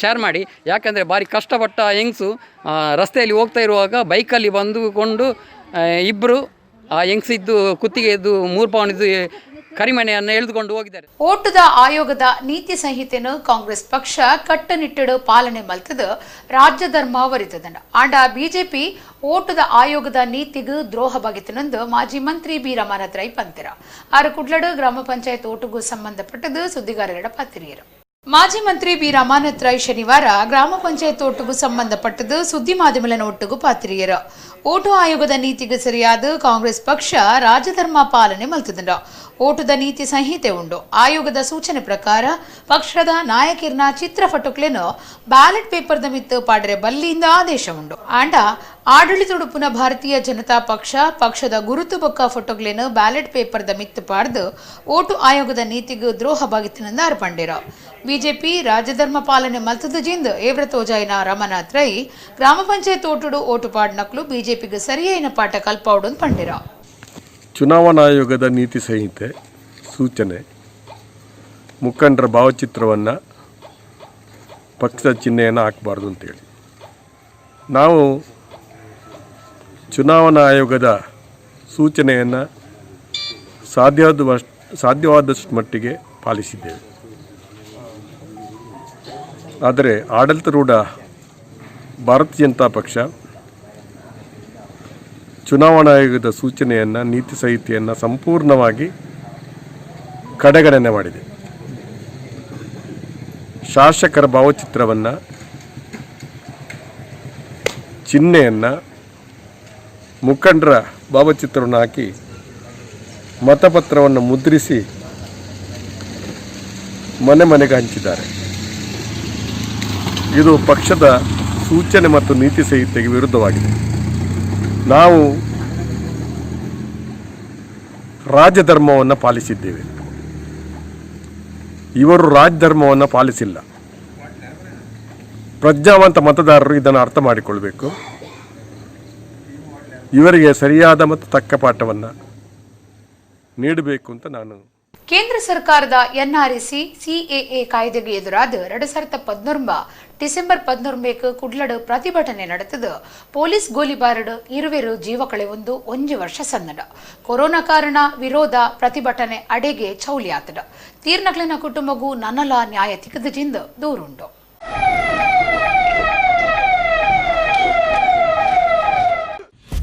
S8: ಶೇರ್ ಮಾಡಿ. ಯಾಕಂದರೆ ಭಾರಿ ಕಷ್ಟಪಟ್ಟ ಹೆಂಗಸು ರಸ್ತೆಯಲ್ಲಿ ಹೋಗ್ತಾ ಇರುವಾಗ ಬೈಕಲ್ಲಿ ಬಂದುಕೊಂಡು ಇಬ್ಬರು ಆ ಹೆಂಗಸಿದ್ದು ಕುತ್ತಿಗೆ ಇದ್ದು 3 ಪವನಿದ್ದು ಕರಿಮಣೆಯನ್ನು ಎಳೆದುಕೊಂಡು ಹೋಗಿದ್ದಾರೆ.
S1: ಓಟದ ಆಯೋಗದ ನೀತಿ ಸಂಹಿತೆಯನ್ನು ಕಾಂಗ್ರೆಸ್ ಪಕ್ಷ ಕಟ್ಟುನಿಟ್ಟಡು ಪಾಲನೆ ಮಲ್ತದ ರಾಜ್ಯ ಧರ್ಮ ವರಿತದಂಡ. ಆಂಡ ಬಿಜೆಪಿ ಓಟದ ಆಯೋಗದ ನೀತಿಗೂ ದ್ರೋಹ ಬಗೆತನೆಂದು ಮಾಜಿ ಮಂತ್ರಿ ಬಿ ರಮಾನಾಥ್ ರೈ ಪಂತೆರ. ಆರು ಕುಡ್ಲಡು ಗ್ರಾಮ ಪಂಚಾಯತ್ ಓಟುಗೂ ಸಂಬಂಧಪಟ್ಟದ್ದು ಸುದ್ದಿಗಾರರ ಪತ್ತಿರಿಯರು. ಮಾಜಿ ಮಂತ್ರಿ ಬಿ ರಮಾನಾಥ್ ರೈ ಶನಿವಾರ ಗ್ರಾಮ ಪಂಚಾಯತ್ ಓಟುಗೂ ಸಂಬಂಧಪಟ್ಟದ್ದು ಸುದ್ದಿ ಮಾಧ್ಯಮಗಳ ಒಟ್ಟುಗೂ ಪಾತ್ರಿಯರು. ಓಟು ಆಯೋಗದ ನೀತಿಗೆ ಸರಿಯಾದ ಕಾಂಗ್ರೆಸ್ ಪಕ್ಷ ರಾಜಧರ್ಮ ಪಾಲನೆ ಮಲ್ತದಂಡ. ಓಟದ ನೀತಿ ಸಂಹಿತೆ ಉಂಡು. ಆಯೋಗದ ಸೂಚನೆ ಪ್ರಕಾರ ಪಕ್ಷದ ನಾಯಕಿರ್ನ ಚಿತ್ರ ಫಟುಕ್ಲೇನು ಬ್ಯಾಲೆಟ್ ಪೇಪರ್ದ ಮಿತ್ತು ಪಾಡರೆ ಬಲ್ಲಿಯಿಂದ ಆದೇಶ ಉಂಡು. ಆಂಡ ಆಡಳಿತೊಡುಪುನ ಭಾರತೀಯ ಜನತಾ ಪಕ್ಷ ಪಕ್ಷದ ಗುರುತು ಬೊಕ್ಕ ಫೋಟೋಗ್ಲೇನು ಬ್ಯಾಲೆಟ್ ಪೇಪರ್ದ ಮಿತ್ತು ಪಾಡ್ದು ಓಟು ಆಯೋಗದ ನೀತಿಗೂ ದ್ರೋಹ ಬಾಗಿತ್ತಿನಿಂದ ಅರ್ಪಂಡಿರ. ಬಿಜೆಪಿ ರಾಜಧರ್ಮ ಪಾಲನೆ ಮಲ್ತದ ಜಿಂದ್ ಏವ್ರತೋಜಾಯಿನ ರಮನಾಥ್ ರೈ ಗ್ರಾಮ ಪಂಚಾಯತ್ ಓಟುಡು ಓಟು ಪಾಡ್ನಕ್ಲು ಬಿಜೆಪಿಗೆ ಸರಿಯೈನ ಪಾಠ ಕಲ್ಪೌಡು ಪಂಡಿರ.
S9: ಚುನಾವಣಾ ಆಯೋಗದ ನೀತಿ ಸಂಹಿತೆ ಸೂಚನೆ ಮುಖಂಡರ ಭಾವಚಿತ್ರವನ್ನು ಪಕ್ಷದ ಚಿಹ್ನೆಯನ್ನು ಹಾಕಬಾರ್ದು ಅಂತೇಳಿ ನಾವು ಚುನಾವಣಾ ಆಯೋಗದ ಸೂಚನೆಯನ್ನು ಸಾಧ್ಯವಾದಷ್ಟು ಮಟ್ಟಿಗೆ ಪಾಲಿಸಿದ್ದೇವೆ. ಆದರೆ ಆಡಳಿತಾರೂಢ ಭಾರತೀಯ ಜನತಾ ಪಕ್ಷ ಚುನಾವಣಾ ಆಯೋಗದ ಸೂಚನೆಯನ್ನು, ನೀತಿ ಸಂಹಿತೆಯನ್ನು ಸಂಪೂರ್ಣವಾಗಿ ಕಡೆಗಣನೆ ಮಾಡಿದೆ. ಶಾಸಕರ ಭಾವಚಿತ್ರವನ್ನು, ಚಿಹ್ನೆಯನ್ನು, ಮುಖಂಡರ ಭಾವಚಿತ್ರವನ್ನು ಹಾಕಿ ಮತಪತ್ರವನ್ನು ಮುದ್ರಿಸಿ ಮನೆ ಮನೆಗೆ ಹಂಚಿದ್ದಾರೆ. ಇದು ಪಕ್ಷದ ಸೂಚನೆ ಮತ್ತು ನೀತಿ ಸಂಹಿತೆಗೆ ವಿರುದ್ಧವಾಗಿದೆ. ನಾವು ರಾಜಧರ್ಮವನ್ನು ಪಾಲಿಸಿದ್ದೇವೆ, ಇವರು ರಾಜಧರ್ಮವನ್ನು ಪಾಲಿಸಿಲ್ಲ. ಪ್ರಜ್ಞಾವಂತ ಮತದಾರರು ಇದನ್ನು ಅರ್ಥ ಮಾಡಿಕೊಳ್ಬೇಕು. ಇವರಿಗೆ ಸರಿಯಾದ ಮತ್ತು ತಕ್ಕ ಪಾಠವನ್ನು ನೀಡಬೇಕು ಅಂತ ನಾನು.
S1: ಕೇಂದ್ರ ಸರ್ಕಾರದ ಎನ್ಆರ್ಸಿ ಸಿಎಎ ಕಾಯ್ದೆಗೆ ಎದುರಾದ 2019 ಡಿಸೆಂಬರ್ 14 ಕುಡ್ಲಡು ಪ್ರತಿಭಟನೆ ನಡೆತದು ಪೊಲೀಸ್ ಗೋಲಿಬಾರಡು ಇರುವೆರು ಜೀವ ಕಳೆವೊಂದು 1 ವರ್ಷ ಸಂದಡ. ಕೊರೋನಾ ಕಾರಣ ವಿರೋಧ ಪ್ರತಿಭಟನೆ ಅಡೆಗೆ ಚೌಲಿಯಾತಡ. ತೀರ್ನಕ್ಲಿನ ಕುಟುಂಬಗೂ ನನ್ನಲ ನ್ಯಾಯ ತಿಕ್ಕದಿಂದ ದೂರುಂಡು.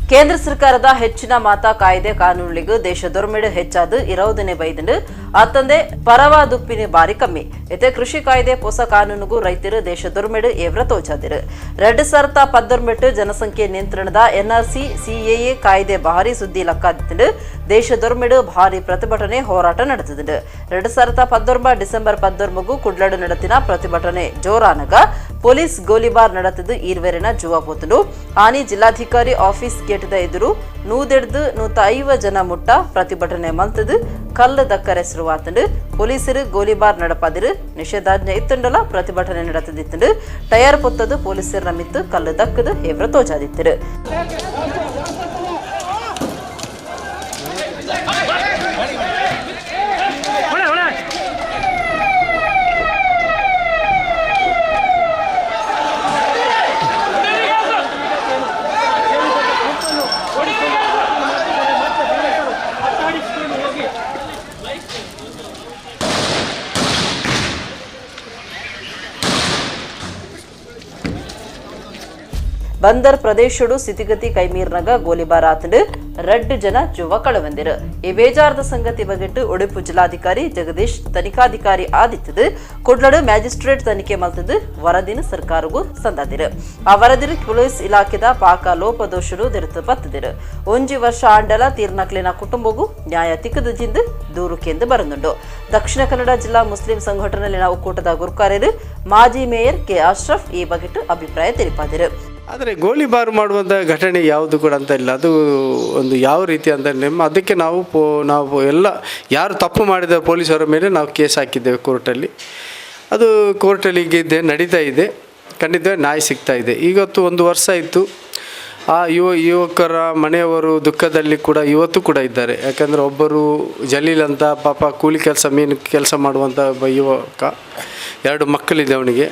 S2: ಕೇಂದ್ರ ಸರ್ಕಾರದ ಹೆಚ್ಚಿನ ಮಾತಾ ಕಾಯ್ದೆ ಕಾನೂನುಗಳಿಗೂ ದೇಶದೊರ್ಮೆಡು ಹೆಚ್ಚಾದ ಇರೋದನೆ ಬೈದಂಡು ಅತ್ತಂದೆ ಪರವಾದುಪ್ಪಿನ ಬಾರಿ ಕಮ್ಮಿ. ಇತ್ತೆ ಕೃಷಿ ಕಾಯ್ದೆ ಹೊಸ ಕಾನೂನುಗೂ ರೈತರು ದೇಶದೊರ್ಮೆಡು ಏವ್ರ ತೋಚಾದಿರು. 2019 ಜನಸಂಖ್ಯೆ ನಿಯಂತ್ರಣದ ಎನ್ಆರ್ಸಿ ಸಿಎಎ ಕಾಯ್ದೆ ಭಾರಿ ಸುದ್ದಿ ಲಕ್ಕಾದಿತ್ತು. ದೇಶದೊರ್ಮೆಡು ಭಾರಿ ಪ್ರತಿಭಟನೆ ಹೋರಾಟ ನಡೆದಿದ್ದು. 2019 ಡಿಸೆಂಬರ್ 19 ಕುಡ್ಲಡು ನಡೆತಿನ ಪ್ರತಿಭಟನೆ ಜೋರಾನಗ ಪೊಲೀಸ್ ಗೋಲಿಬಾರ್ ನಡೆತಿದ್ದು ಈರ್ವೆರಿನ ಜುವ ಪೋತುಂಡು. ಆನಿ ಜಿಲ್ಲಾಧಿಕಾರಿ ಆಫೀಸ್ ಗೇಟ್ದ ಎದುರು 150 ಜನ ಮುಟ್ಟ ಪ್ರತಿಭಟನೆ ಮಲ್ತದು ಕಲ್ಲು ದಕ್ಕರೆ ಶುರುವಾತಂಡು. ಪೊಲೀಸರು ಗೋಲಿಬಾರ್ ನಡಪಾದಿರು. ನಿಷೇಧಾಜ್ಞೆ ಇತ್ತುಂಡಲ ಪ್ರತಿಭಟನೆ ನಡೆದಿತ್ತುಂಡು. ಟಯರ್ ಪೊತ್ತದು ಪೊಲೀಸರ ಮಿತ್ತು ಕಲ್ಲು ದಕ್ಕದು ಎವ್ರ ತೋಜಾದಿತ್ತರು. ಬಂದರ್ ಪ್ರದೇಶಡು ಸ್ಥಿತಿಗತಿ ಕೈಮೀರ್ನಗ ಗೋಲಿಬಾರ್ ಆತಂಡು 2 ಜನ ಜುವ ಕಳವಂದಿರು. ಈ ಬೇಜಾರದ ಸಂಗತಿ ಬಗೆಟ್ಟು ಉಡುಪು ಜಿಲ್ಲಾಧಿಕಾರಿ ಜಗದೀಶ್ ತನಿಖಾಧಿಕಾರಿ ಆದಿತ್ತದು ಕುಡ್ಲಡು ಮ್ಯಾಜಿಸ್ಟ್ರೇಟ್ ತನಿಖೆ ಮಲ್ತದ್ದು ವರದಿನ ಸರ್ಕಾರಗೂ ಸಂದಾದಿರು. ಆ ವರದಿರು ಪೊಲೀಸ್ ಇಲಾಖೆದ ಪಾಕ ಲೋಪದೋಷರು ದಿರುತು ಪತ್ತದಿರು. 1 ವರ್ಷ ಆಂಡಲ ತೀರ್ನಕ್ಲಿನ ಕುಟುಂಬಗೂ ನ್ಯಾಯ ತಿಕ್ಕದ ಜಿಂದು ದೂರು ಕೇಂದ್ರ ಬರಂದುಂಡು. ದಕ್ಷಿಣ ಕನ್ನಡ ಜಿಲ್ಲಾ ಮುಸ್ಲಿಂ ಸಂಘಟನೆಯಲ್ಲಿನ ಒಕ್ಕೂಟದ ಗುರುಕಾರ್ಯರು ಮಾಜಿ ಮೇಯರ್ ಕೆ ಅಶ್ರಫ್ ಈ ಬಗೆಟ್ಟು ಅಭಿಪ್ರಾಯ ತಿಳಿಪಾದಿರು.
S10: ಆದರೆ ಗೋಲಿಬಾರು ಮಾಡುವಂಥ ಘಟನೆ ಯಾವುದು ಕೂಡ ಅಂತ ಇಲ್ಲ. ಅದು ಒಂದು ಯಾವ ರೀತಿ ಅಂತ ನಿಮ್ಮ ಅದಕ್ಕೆ ನಾವು ಎಲ್ಲ ಯಾರು ತಪ್ಪು ಮಾಡಿದ ಪೊಲೀಸರ ಮೇಲೆ ನಾವು ಕೇಸ್ ಹಾಕಿದ್ದೇವೆ ಕೋರ್ಟಲ್ಲಿ. ಅದು ಕೋರ್ಟಲ್ಲಿ ಈಗ ಇದೆ, ನಡೀತಾ ಇದೆ. ಖಂಡಿತವಾಗಿ ನ್ಯಾಯ ಸಿಗ್ತಾ ಇದೆ. ಇವತ್ತು ಒಂದು ವರ್ಷ ಆಯಿತು. ಆ ಯುವಕರ ಮನೆಯವರು ದುಃಖದಲ್ಲಿ ಕೂಡ ಇವತ್ತು ಕೂಡ ಇದ್ದಾರೆ. ಯಾಕಂದರೆ ಒಬ್ಬರು ಜಲೀಲ್ ಅಂತ ಪಾಪ ಕೂಲಿ ಕೆಲಸ, ಮೀನು ಕೆಲಸ ಮಾಡುವಂಥ ಒಬ್ಬ ಯುವಕ, 2 ಮಕ್ಕಳಿದೆ ಅವನಿಗೆ.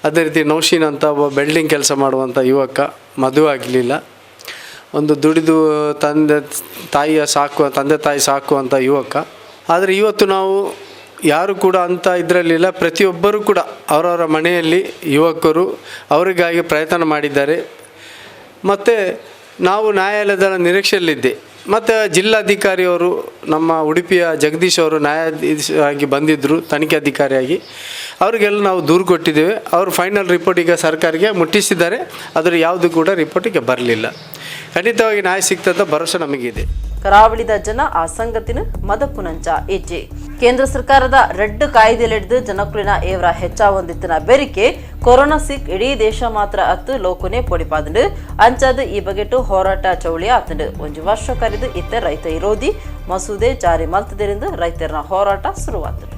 S10: ಅದೇ ರೀತಿ ನೌಶೀನ್ ಅಂತ ಒಬ್ಬ ಬೆಲ್ಡಿಂಗ್ ಕೆಲಸ ಮಾಡುವಂಥ ಯುವಕ, ಮದುವೆ ಆಗಲಿಲ್ಲ. ಒಂದು ದುಡಿದು ತಂದೆ ತಾಯಿ ಸಾಕುವಂಥ ಯುವಕ. ಆದರೆ ಇವತ್ತು ನಾವು ಯಾರು ಕೂಡ ಅಂತ ಇದರಲ್ಲಿಲ್ಲ. ಪ್ರತಿಯೊಬ್ಬರೂ ಕೂಡ ಅವರವರ ಮನೆಯಲ್ಲಿ ಯುವಕರು ಅವರಿಗಾಗಿ ಪ್ರಯತ್ನ ಮಾಡಿದ್ದಾರೆ. ಮತ್ತು ನಾವು ನ್ಯಾಯಾಲಯದ ನಿರೀಕ್ಷೆಯಲ್ಲಿದ್ದೆ. ಮತ್ತು ಜಿಲ್ಲಾಧಿಕಾರಿಯವರು ನಮ್ಮ ಉಡುಪಿಯ ಜಗದೀಶ್ ಅವರು ನ್ಯಾಯಾಧೀಶರಾಗಿ ಬಂದಿದ್ದರು, ತನಿಖೆ ಅಧಿಕಾರಿಯಾಗಿ. ಅವರಿಗೆಲ್ಲ ನಾವು ದೂರು ಕೊಟ್ಟಿದ್ದೇವೆ. ಅವರು ಫೈನಲ್ ರಿಪೋರ್ಟ್ ಈಗ ಸರ್ಕಾರಕ್ಕೆ ಮುಟ್ಟಿಸಿದ್ದಾರೆ. ಆದರೆ ಯಾವುದು ಕೂಡ ರಿಪೋರ್ಟಿಗೆ ಬರಲಿಲ್ಲ. ಖಂಡಿತವಾಗಿ ನ್ಯಾಯ ಸಿಗ್ತಂತ ಭರವಸೆ ನಮಗಿದೆ.
S2: ಕರಾವಳಿದ ಜನ ಆ ಸಂಗತಿನ ಮದಪುನಂಚ ಹೆಜ್ಜೆ. ಕೇಂದ್ರ ಸರ್ಕಾರದ ರೆಡ್ ಕಾಯ್ದೆಲೆಡ್ದು ಜನಕುಲಿನ ಏವರ ಹೆಚ್ಚಾವೊಂದಿತ್ತಿನ ಬೆರಿಕೆ ಕೊರೋನಾ ಸಿಕ್ ಇಡೀ ದೇಶ ಮಾತ್ರ ಅತ್ತು ಲೋಕನೆ ಪೊಡಿಪಾದಂಡು ಅಂಚಾದ ಈ ಬಗೆಟು ಹೋರಾಟ ಚೌಳಿ ಆತಂಡು. ಒಂದು ವರ್ಷ ಕರೆದು ಇತ್ತ ರೈತ ವಿರೋಧಿ ಮಸೂದೆ ಜಾರಿ ಮಲ್ತದರಿಂದ ರೈತರ ಹೋರಾಟ ಶುರುವಾತಂಡು.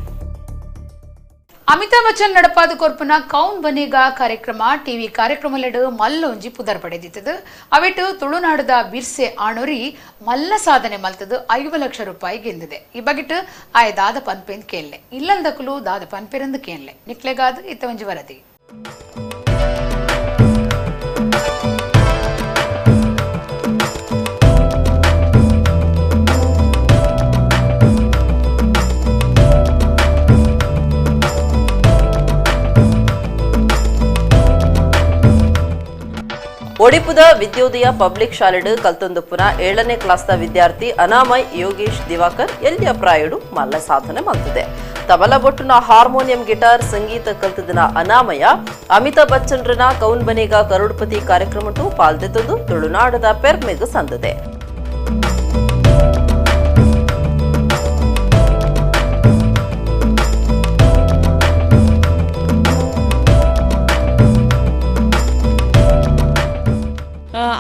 S1: ಅಮಿತಾಬ್ ಬಚ್ಚನ್ ನಡಪಾದ ಕೊರ್ಪುನ ಕೌನ್ ಬನೇಗಾ ಕಾರ್ಯಕ್ರಮ ಟಿವಿ ಕಾರ್ಯಕ್ರಮಲೆಡು ಮಲ್ಲೊಂಜಿ ಪುದರ್ ಪಡೆದಿತ್ತದು. ಅವಿಟ್ಟು ತುಳುನಾಡದ ಬಿರ್ಸೆ ಆಣೋರಿ ಮಲ್ಲ ಸಾಧನೆ ಮಲ್ತದು 5 ಲಕ್ಷ ರೂಪಾಯಿ ಗೆಂದಿದೆ. ಈ ಬಗೆಟ್ ಆಯ ದಾದ ಪನ್ಪೆಂದ್ ಕೇಳ್ಲೆ ಇಲ್ಲಂದಕಲು ದಾದ ಪನ್ಪೆರಂದು ಕೇಳ್ಲೆ ನಿಕ್ಲೆಗಾದ ಇತ್ತ ಒಂಜಿ ವರದಿ.
S2: ಒಡಿಪುದ ವಿದ್ಯೋದಯ ಪಬ್ಲಿಕ್ ಶಾಲೆಡು ಕಲ್ತೊಂದುಪ್ಪುನ 7ನೇ ಕ್ಲಾಸ್ದ ವಿದ್ಯಾರ್ಥಿ ಅನಾಮಯ್ ಯೋಗೇಶ್ ದಿವಾಕರ್ ಎಲ್ಲಿಯ ಪ್ರಾಯುಡು ಮಲ್ಲ ಸಾಧನೆ ಮಲ್ತದೆ. ತಬಲ ಬೊಟ್ಟುನ ಹಾರ್ಮೋನಿಯಂ ಗಿಟಾರ್ ಸಂಗೀತ ಕಲ್ತದನ ಅನಾಮಯ ಅಮಿತಾಬ್ ಬಚ್ಚನ್ರನ ಕೌನ್ ಬನೇಗಾ ಕರೋಡ್ಪತಿ ಕಾರ್ಯಕ್ರಮಟು ಪಾಲ್ದೆತ್ತೊಂದು ತುಳುನಾಡದ ಪೆರ್ಮೆಗು ಸಂದದೆ.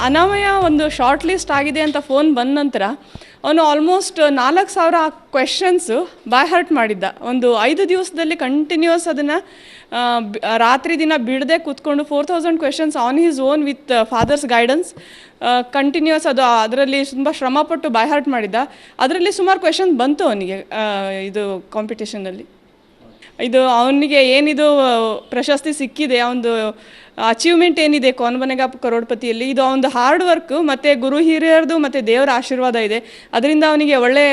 S11: ಅನಾಮಯ ಒಂದು ಶಾರ್ಟ್ ಲಿಸ್ಟ್ ಆಗಿದೆ ಅಂತ ಫೋನ್ ಬಂದ ನಂತರ ಅವನು almost 4000 questions by heart ಮಾಡಿದ್ದ. ಒಂದು 5 ದಿವಸದಲ್ಲಿ ಕಂಟಿನ್ಯೂಸ್ ಅದನ್ನು ರಾತ್ರಿ ದಿನ ಬಿಡದೆ ಕೂತ್ಕೊಂಡು 4000 questions on his own with father's guidance continuous ಅದು ಅದರಲ್ಲಿ ತುಂಬ ಶ್ರಮಪಟ್ಟು ಬೈ ಹಾರ್ಟ್ ಮಾಡಿದ್ದ. ಅದರಲ್ಲಿ ಸುಮಾರು ಕ್ವೆಶನ್ ಬಂತು ಅವನಿಗೆ ಇದು ಕಾಂಪಿಟೇಷನಲ್ಲಿ. ಇದು ಅವನಿಗೆ ಏನಿದು ಪ್ರಶಸ್ತಿ ಸಿಕ್ಕಿದೆ, ಅವನದು ಅಚೀವ್ಮೆಂಟ್ ಏನಿದೆ ಕೌನ್ ಬನೇಗಾ ಕರೋಡ್ಪತಿಯಲ್ಲಿ, ಇದು ಅವನದು ಹಾರ್ಡ್ ವರ್ಕ್ ಮತ್ತು ಗುರು ಹಿರಿಯರದು ಮತ್ತು ದೇವರ ಆಶೀರ್ವಾದ ಇದೆ. ಅದರಿಂದ ಅವನಿಗೆ ಒಳ್ಳೆ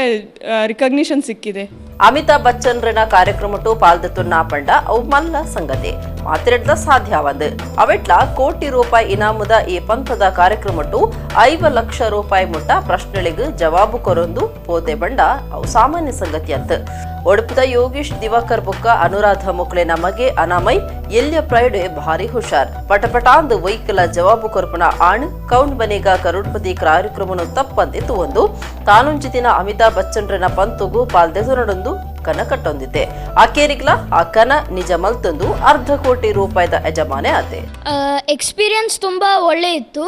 S11: ರಿಕಗ್ನಿಷನ್ ಸಿಕ್ಕಿದೆ.
S2: ಅಮಿತಾಬ್ ಬಚ್ಚನ್ರನ ಕಾರ್ಯಕ್ರಮಟು ಪಾಲ್ದೆತ್ತುನ್ನ ಪಂಡ ಅವು ಮಲ್ಲ ಸಂಗತಿ ಮಾತ್ರೆಡ್ದ ಸಾಧ್ಯವಾದ. ಅವೆಟ್ಲ ಕೋಟಿ ರೂಪಾಯಿ ಇನಾಮದ ಈ ಪಂಥದ ಕಾರ್ಯಕ್ರಮಟು 5 ಲಕ್ಷ ರೂಪಾಯಿ ಮುಟ್ಟ ಪ್ರಶ್ನೆಗಳಿಗೆ ಜವಾಬು ಕೊರೊಂದು ಪೋತೆ ಬಂಡ ಅವು ಸಾಮಾನ್ಯ ಸಂಗತಿ ಅಂತ. ಒಡಪದ ಯೋಗೇಶ್ ದಿವಾಕರ್ ಬೊಕ್ಕ ಅನುರಾಧ ಮೊಕ್ಲೆನ ಮಗೆ ಅನಾಮಯ್ ಎಲ್ಲಿಯ ಪ್ರೈಡೆ ಭಾರಿ ಹುಷಾರ್. ಪಟಪಟಾಂದು ವೈಕಲ ಜವಾಬು ಕೊರ್ಪಣ ಆಣ್ ಕೌನ್ ಬನೇಗಾ ಕರೋಡ್ಪತಿ ಕಾರ್ಯಕ್ರಮನು ತಪ್ಪಂದಿತ್ತು ಒಂದು ತಾನುಂಜಿ ದಿನ ಅಮಿತಾಬ್ ಬಚ್ಚನ್ರನ ಪಂತುಗು ಪಾಲ್ದೆದುರಡೊಂದು ಕನ ಕಟ್ಟೊಂದಿದ್ದೆ. ಆಕೇರಿಗ್ಲ ಆ ಕನ ನಿಜ ಮಲ್ತಂದು 0.5 ಕೋಟಿ ರೂಪಾಯಿದ ಯಜಮಾನೆ ಆತೆ.
S12: ಎಕ್ಸ್ಪೀರಿಯನ್ಸ್ ತುಂಬ ಒಳ್ಳೆ ಇತ್ತು.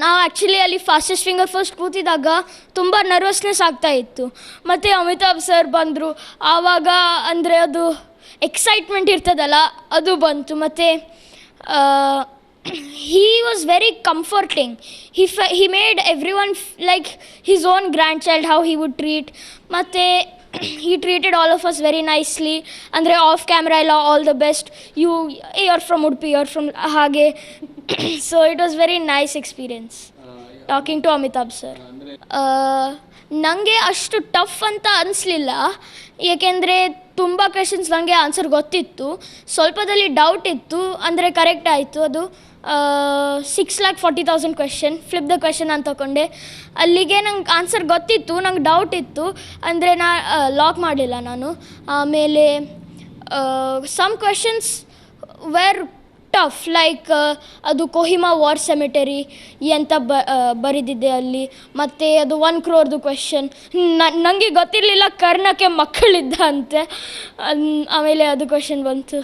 S12: ನಾವು ಆ್ಯಕ್ಚುಲಿ ಅಲ್ಲಿ fastest finger first ಕೂತಿದ್ದಾಗ ತುಂಬ ನರ್ವಸ್ನೆಸ್ ಆಗ್ತಾಯಿತ್ತು. ಮತ್ತು ಅಮಿತಾಬ್ ಸರ್ ಬಂದರು, ಆವಾಗ ಅಂದರೆ ಅದು ಎಕ್ಸೈಟ್ಮೆಂಟ್ ಇರ್ತದಲ್ಲ ಅದು ಬಂತು. ಮತ್ತು he was very comforting. He made everyone like his own grandchild, how he would treat. ಮತ್ತು he treated all of us very nicely. ಅಂದರೆ ಆಫ್ ಕ್ಯಾಮ್ರಾ ಎಲ್ಲ all the best, you are from Udupi, you are from ಹಾಗೆ. So it was very nice experience talking to Amitabh sir. ನನಗೆ ಅಷ್ಟು tough ಅಂತ ಅನಿಸ್ಲಿಲ್ಲ, ಏಕೆಂದರೆ ತುಂಬ questions ನನಗೆ answer ಗೊತ್ತಿತ್ತು, ಸ್ವಲ್ಪದಲ್ಲಿ ಡೌಟ್ ಇತ್ತು, ಅಂದರೆ ಕರೆಕ್ಟ್ ಆಯಿತು. ಅದು 6,40,000 question, flip the question ಅಂತ ತಗೊಂಡೆ. ಅಲ್ಲಿಗೆ ನಂಗೆ ಆನ್ಸರ್ ಗೊತ್ತಿತ್ತು, ನಂಗೆ ಡೌಟ್ ಇತ್ತು, ಅಂದರೆ ನಾ ಲಾಕ್ ಮಾಡಲಿಲ್ಲ ನಾನು. ಆಮೇಲೆ some questions were tough, like ಅದು ಕೊಹಿಮಾ ವಾರ್ ಸೆಮಿಟರಿ ಅಂತ ಬರೆದಿದ್ದೆ ಅಲ್ಲಿ. ಮತ್ತು ಅದು 1 crore question ನನಗೆ ಗೊತ್ತಿರಲಿಲ್ಲ, ಕರ್ಣಕ್ಕೆ ಮಕ್ಕಳಿದ್ದ ಅಂತೆ. ಆಮೇಲೆ ಅದು ಕ್ವೆಶನ್ ಬಂತು.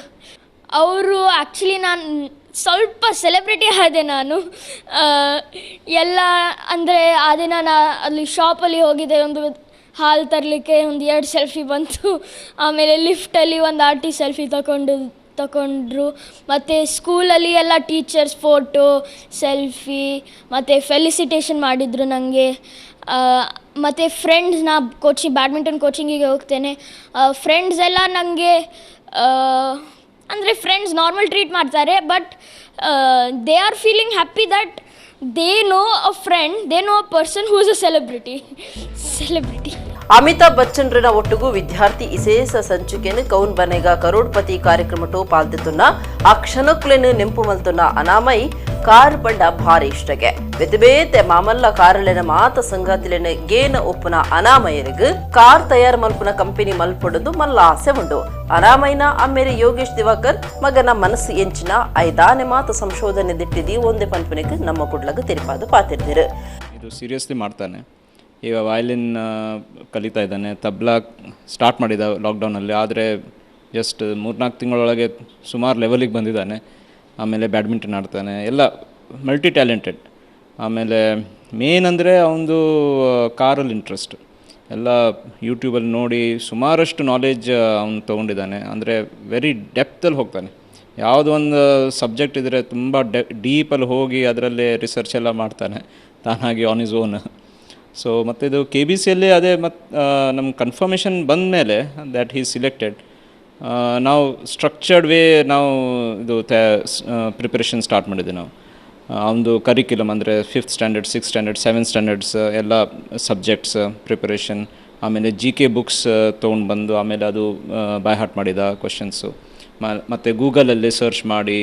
S12: ಅವರು ಆ್ಯಕ್ಚುಲಿ ನಾನು ಸ್ವಲ್ಪ ಸೆಲೆಬ್ರಿಟಿ ಆದೆ ನಾನು ಎಲ್ಲ. ಅಂದರೆ ಆ ದಿನ ನಾ ಅಲ್ಲಿ ಶಾಪಲ್ಲಿ ಹೋಗಿದ್ದೆ ಒಂದು ಹಾಲು ತರಲಿಕ್ಕೆ, ಒಂದು 2 ಸೆಲ್ಫಿ ಬಂತು. ಆಮೇಲೆ ಲಿಫ್ಟಲ್ಲಿ ಒಂದು ಆರ್ಟಿ ಸೆಲ್ಫಿ ತಗೊಂಡು ತಗೊಂಡ್ರು. ಮತ್ತು ಸ್ಕೂಲಲ್ಲಿ ಎಲ್ಲ teachers photo, selfie ಮತ್ತು ಫೆಲಿಸಿಟೇಷನ್ ಮಾಡಿದರು ನನಗೆ. ಮತ್ತು ಫ್ರೆಂಡ್ಸ್, ನಾ ಕೋಚಿಂಗ್, ಬ್ಯಾಡ್ಮಿಂಟನ್ ಕೋಚಿಂಗಿಗೆ ಹೋಗ್ತೇನೆ. ಫ್ರೆಂಡ್ಸ್ ಎಲ್ಲ ನನಗೆ, ಅಂದರೆ friends normal treat ಮಾಡ್ತಾರೆ, but they are feeling happy that they know a friend, they know a person who is a celebrity.
S2: Amitabh Bachchan ರಿನ ಒಟ್ಟುಗು ವಿದ್ಯಾರ್ಥಿ ಇಸೇಸ ಸಂಚಿಕೆನು ಕೌನ್ ಬನೇಗಾ ಕರೋಡ್ಪತಿ ಕಾರ್ಯಕ್ರಮಟು ಪಾಲ್ದಿತ್ತುನ್ನ ಆ ಕ್ಷಣಕ್ಕುಲೆನು ನೆಂಪು ಮಲ್ತುನ್ನ ಅನಾಮೈ ಕಾರ್ ಪಂಡ ಭಾರಿ ಇಷ್ಟಗೆ ಬೆತೆ ಮಾಮಲ್ಲ ಕಾರಲೆನ ಮಾತ ಸಂಗಾತಿಲೆನ ಗೇನ ಒಪ್ಪುನ ಅನಾಮಯರಿಗ್ ಕಾರ್ ತಯಾರು ಮಲ್ಪುನ ಕಂಪನಿ ಮಲ್ಪೊಡದು ಮಲ್ಲ ಆಸೆ ಉಂಡು. ಅನಾಮೈನ ಅಮ್ಮೇರೆ ಯೋಗೇಶ್ ದಿವಾಕರ್ ಮಗನ ಮನಸ್ಸು ಎಂಚಿನ ಐದಾನೆ ಮಾತ ಸಂಶೋಧನೆ ದಿಟ್ಟಿದಿ ಒಂದೇ ಪನ್ಪುನೆಗ್ ನಮ್ಮ ಕುಡ್ಲಗ ತೆರಿಪಾದು ಪಾತಿರ್ದಿರು.
S13: ಇದು ಸೀರಿಯಸ್ಲಿ ಮಾಡ್ತಾನೆ. ಈಗ ವಯಲಿನ್ ಕಲಿತಾ ಇದ್ದಾನೆ, ತಬ್ಲಾ ಸ್ಟಾರ್ಟ್ ಮಾಡಿದ ಲಾಕ್ಡೌನಲ್ಲಿ, ಆದರೆ ಜಸ್ಟ್ 3-4 ತಿಂಗಳೊಳಗೆ ಸುಮಾರು ಲೆವೆಲಿಗೆ ಬಂದಿದ್ದಾನೆ. ಆಮೇಲೆ ಬ್ಯಾಡ್ಮಿಂಟನ್ ಆಡ್ತಾನೆ, ಎಲ್ಲ ಮಲ್ಟಿ ಟ್ಯಾಲೆಂಟೆಡ್. ಆಮೇಲೆ ಮೇನ್ ಅಂದರೆ ಅವನದು ಕಾರಲ್ಲಿ ಇಂಟ್ರೆಸ್ಟ್, ಎಲ್ಲ ಯೂಟ್ಯೂಬಲ್ಲಿ ನೋಡಿ ಸುಮಾರಷ್ಟು ನಾಲೆಜ್ ಅವನು ತೊಗೊಂಡಿದ್ದಾನೆ. ಅಂದರೆ ವೆರಿ ಡೆಪ್ತಲ್ಲಿ ಹೋಗ್ತಾನೆ, ಯಾವುದೋ ಒಂದು ಸಬ್ಜೆಕ್ಟ್ ಇದ್ದರೆ ತುಂಬ ಡೀಪಲ್ಲಿ ಹೋಗಿ ಅದರಲ್ಲೇ ರಿಸರ್ಚ್ ಎಲ್ಲ ಮಾಡ್ತಾನೆ ತಾನಾಗಿ, on is own. So ಮತ್ತು ಇದು ಕೆ ಬಿ ಸಿಯಲ್ಲಿ ಅದೇ ಮತ್ತು ನಮ್ಮ ಕನ್ಫರ್ಮೇಷನ್ ಬಂದ ಮೇಲೆ that he selected, ನಾವು ಸ್ಟ್ರಕ್ಚರ್ಡ್ ವೇ ನಾವು ಇದು ಪ್ರಿಪ್ರೇಷನ್ ಸ್ಟಾರ್ಟ್ ಮಾಡಿದ್ದೆ ನಾವು. ಒಂದು ಕರಿಕ್ಯುಲಮ್ ಅಂದರೆ 5th standard, 6th standard, 7th standards ಎಲ್ಲ ಸಬ್ಜೆಕ್ಟ್ಸ್ ಪ್ರಿಪ್ರೇಷನ್, ಆಮೇಲೆ G K books ತೊಗೊಂಡು ಬಂದು ಆಮೇಲೆ ಅದು ಬೈ ಹಾರ್ಟ್ ಮಾಡಿದ ಕ್ವಶನ್ಸು, ಮತ್ತು ಗೂಗಲಲ್ಲಿ ಸರ್ಚ್ ಮಾಡಿ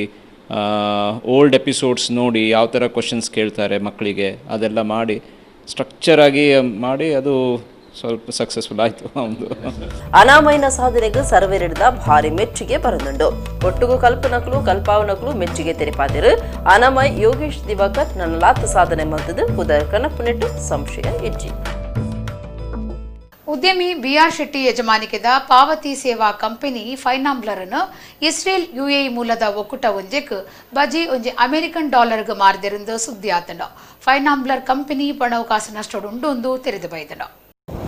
S13: ಓಲ್ಡ್ ಎಪಿಸೋಡ್ಸ್ ನೋಡಿ ಯಾವ ಥರ ಕ್ವಶನ್ಸ್ ಕೇಳ್ತಾರೆ ಮಕ್ಕಳಿಗೆ ಅದೆಲ್ಲ ಮಾಡಿ ಸ್ಟ್ರಕ್ಚರಾಗಿ ಮಾಡಿ ಅದು ಸ್ವಲ್ಪ ಸಕ್ಸಸ್ಫುಲ್ ಆಯಿತು ಅವನು.
S2: ಅನಾಮಯನ ಸಾಧನೆಗೆ ಸರ್ವೆರಿಡಿದ ಭಾರಿ ಮೆಚ್ಚುಗೆ ಬರದುಂಡು. ಒಟ್ಟುಗು ಕಲ್ಪನಕಲು ಕಲ್ಪಾವನಕಲು ಮೆಚ್ಚುಗೆ ತೆರಿಪಾದಿರು. ಅನಾಮಯ್ ಯೋಗೇಶ್ ದಿವಾಕರ್ ನನ್ನ ಲಾತ ಸಾಧನೆ ಮಲ್ತದು ಉದಯ ಕನಪುನೆಟ್ಟು ಸಂಶಯ ಇಜ್ಜಿ.
S1: ಉದ್ಯಮಿ ಬಿಆರ್ ಶೆಟ್ಟಿ ಯಜಮಾನಿಕೆದ ಪಾವತಿ ಸೇವಾ ಕಂಪನಿ ಫೈನಾಂಬ್ಲರನ್ನು ಇಸ್ರೇಲ್ ಯುಎಇ ಮೂಲದ ಒಕ್ಕೂಟ ಒಂಜೆಕ್ ಬಜಿ ಒಂಜಿ ಅಮೆರಿಕನ್ ಡಾಲರ್ಗ್ ಮಾರಿದೆರೆಂದು ಸುದ್ದಿ ಆತಂಡ. ಫೈನಾಂಬ್ಲರ್ ಕಂಪನಿ ಪಣವು ಕಾಸು ನಷ್ಟಡುಂಡು ತೆರೆದು ಬೈದನು.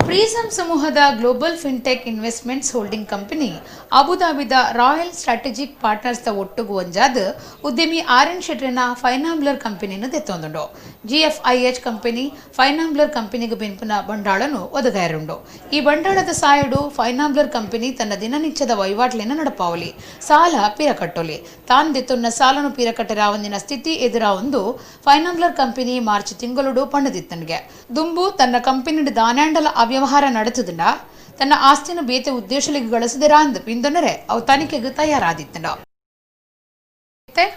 S1: ಪ್ರೀಸಮ್ ಸಮೂಹದ global fintech investments holding company ಅಬುಧಾಬಿದ royal strategic partners the ಒಟ್ಟುಗು ಒಂಜಾದ್ ಉದ್ಯಮಿ ಆರ್ ಎನ್ ಶೆಟ್ರಿನ ಫೈನಾಂಬ್ಲರ್ ಕಂಪನಿಯನ್ನು ದೆತ್ತೊಂದುಂಡು. ಜಿಎಫ್ಐಎಚ್ ಕಂಪನಿ ಫೈನಾಂಬ್ಲರ್ ಕಂಪನಿಗೆ ಬೆನ್ಪುನ ಬಂಡಾಳನ್ನು ಒದಗಾಯರುಂಡು. ಈ ಬಂಡಾಳದ ಸಾಯಡು ಫೈನಾಂಬ್ಲರ್ ಕಂಪನಿ ತನ್ನ ದಿನನಿತ್ಯದ ವಹಿವಾಟ್ಲೆಯನ್ನು ನಡಪಾವಲಿ, ಸಾಲ ಪೀರಕಟ್ಟೊಲಿ, ತಾನ್ ದೆತ್ತೊನ್ನ ಸಾಲನು ಪೀರಕಟ್ಟರಾವಂದಿನ ಸ್ಥಿತಿ ಎದುರಾವೊಂದು ಫೈನಾಂಬ್ಲರ್ ಕಂಪನಿ ಮಾರ್ಚ್ ತಿಂಗಳುಡು ಪಂಡದಿತ್ತನ್ಗೆ. ದುಂಬು ತನ್ನ ಕಂಪನಿ ದಾನಾಂಡಲ ಅವ್ಯವಹಾರ ನಡೆತದಿಂದ ತನ್ನ ಆಸ್ತಿನ ಬೇತೆ ಉದ್ದೇಶಗಳಿಗೆ ಗಳಿಸದಿರಾಂದ್ ಪಿಂದೊನರೆ ಅವು ತನಿಖೆಗೆ ತಯಾರಾದಿತ್ತಂಡ.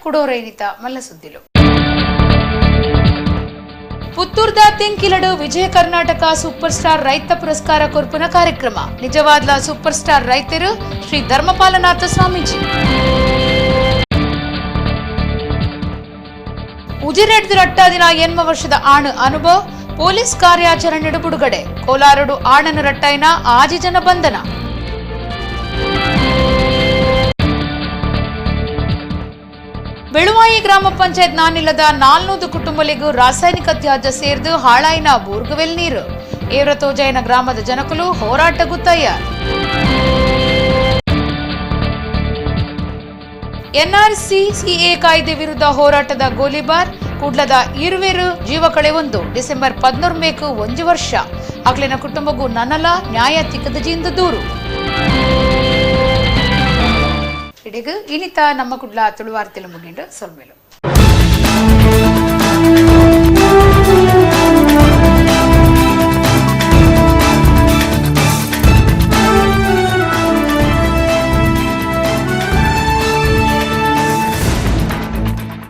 S1: ಕುಡೋರೈನಿತ ಮಲ್ಲ ಸುದ್ದಿಲು. ಪುತ್ತೂರ್ದ ತೆಂಕಿಲಡು ವಿಜಯ ಕರ್ನಾಟಕ ಸೂಪರ್ ಸ್ಟಾರ್ ರೈತ ಪುರಸ್ಕಾರ ಕೊರ್ಪುನ ಕಾರ್ಯಕ್ರಮ. ನಿಜವಾದ್ಲ ಸೂಪರ್ ಸ್ಟಾರ್ ರೈತರು ಶ್ರೀ ಧರ್ಮಪಾಲನಾಥ ಸ್ವಾಮೀಜಿ. ಉಜಿರೆಡ್ದು ರಟ್ಟಾದಿನ 80 ವರ್ಷದ ಆಣು ಅನುಭವ ಪೊಲೀಸ್ ಕಾರ್ಯಾಚರಣೆ ಬಿಡುಗಡೆ. ಕೋಲಾರಡು ಆಣನ ರಟ್ಟಾಯಿನ 6 ಜನ ಬಂಧನ. ಬೆಳುವಾಯಿ ಗ್ರಾಮ ಪಂಚಾಯತ್ ನಾನಿಲ್ಲದ 400 ಕುಟುಂಬಗಳಿಗೂ ರಾಸಾಯನಿಕ ತ್ಯಾಜ್ಯ ಸೇರಿದು ಹಾಳಾಯಿನ ಬೋರ್ಗವೆಲ್ ನೀರು. ಏವ್ರತೋಜಾಯಿನ ಗ್ರಾಮದ ಜನಕಲು ಹೋರಾಟ ಗುತ್ತಯ್ಯ. ಎನ್ಆರ್ಸಿ ಸಿಎ ಕಾಯ್ದೆ ವಿರುದ್ಧ ಹೋರಾಟದ ಗೋಲಿಬಾರ್. ಕೂಡ್ಲದ ಇರುವೆರು ಜೀವ ಕಳೆವೊಂದು ಡಿಸೆಂಬರ್ 14 ಮೇಕು 1 ವರ್ಷ. ಅಕ್ಲಿನ ಕುಟುಂಬಗೂ ನನ್ನಲ ನ್ಯಾಯ ತಿಕ್ಕದ ಜಿಂದ ದೂರು. ಇಡೀಗ ಇನಿತ ನಮ್ಮ ಕುಡ್ಲ ತುಳುವಾರ್ತೆಲು ಮುಗಿಂಡು ಸೊಲ್ಮೇಲು.